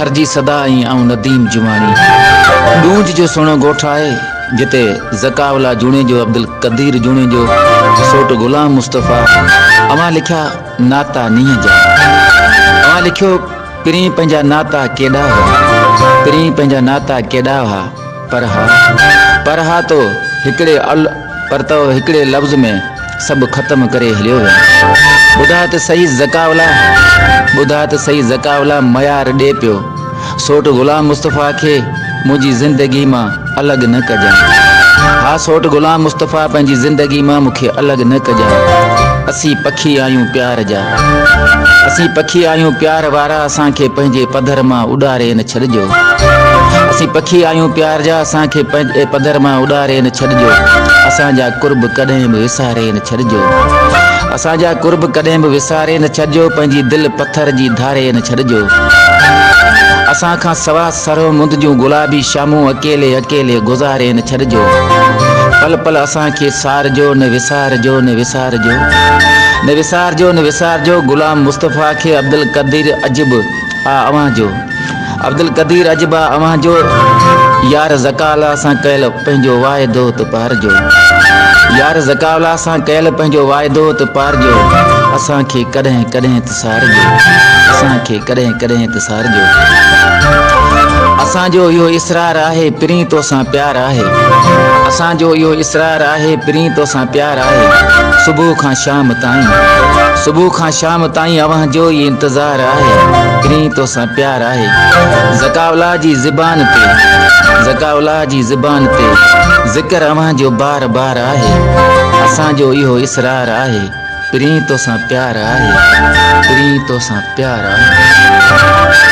ٿر جي صدا ۽ آئون نديم جماڻي. ڏونج جو سهڻو ڳوٺ آهي، جتي ذڪاء الله جوڻيجو، عبدالقدير جوڻيجو، سوٽ غلام مصطفيٰ، اوهان لکيا ناتا نينهن جا. اوهان لکيو پرين پنهنجا ناتا ڪيڏا هئا، پرين پنهنجا ناتا ڪيڏا هئا، پر ها، پر ها تو هڪڙي ال پر تو هڪڙي لفظ ۾. سڀ ختم ڪري هليو ويو. ٻڌاء ته سهي ذڪاء الله، ٻڌاء ته سهي ذڪاء الله ميار ڏي پيو. سوٽ غلام مصطفيٰ کي منهنجي زندگي مان الڳ نه ڪجان. ها سوٽ غلام مصطفيٰ پنهنجي زندگي مان مون کي الڳ نه ڪجان. اسين پکي آهيون پيار جا. اسين پکي آهيون پيار وارا اسان کي پنهنجي پڌر مان اڏاري نه ڇڏجو. اسين پکي آهيون پيار جا اسان کي پنهنجي پڌر مان اڏاري نه ڇڏجو. اسان جا قرب ڪڏهن به وساري نه ڇڏجو. اسان جا قرب ڪڏهن به وساري نه ڇڏجو پنهنجي دل پٿر جي ڌاري نه ڇڏجو. اسان کان سوا سرهه مند جون گلابي شامون اڪيلي اڪيلي گذاري نه ڇڏجو. پل پل اسان کي سارجو نه وسارجو نه وسارجو نه وسارجو نه وسارجو غلام مصطفيٰ کي عبدالقدير عجب آ اوهان جو. عبدالقدير عجب آ اوهان جو يار ذڪاء الله سان ڪيل پنهنجو واعدو ته پارجو يار ذڪاء الله سان ڪيل پنهنجو واعدو ته پارجو اسان کي ڪڏهن ڪڏهن ته سارجو اسان کي ڪڏهن ڪڏهن ته سارجو اسان جو اهو اصرار آهي پرين تو سان پيار آهي اسان جو اهو اصرار آهي پرين تو سان پيار آهي صبح کان شام تائين صبح کان شام تائين اوهان جو ئي انتظار آهي پرين توسان پيار آهي ذڪاء الله جي زبان تي ذڪاء الله جي زبان تي ذڪر اوهان جو بار بار آهي اسان جو اهو اصرار آهي پرين توسان پيار آهي پرين توسان پيار آهي.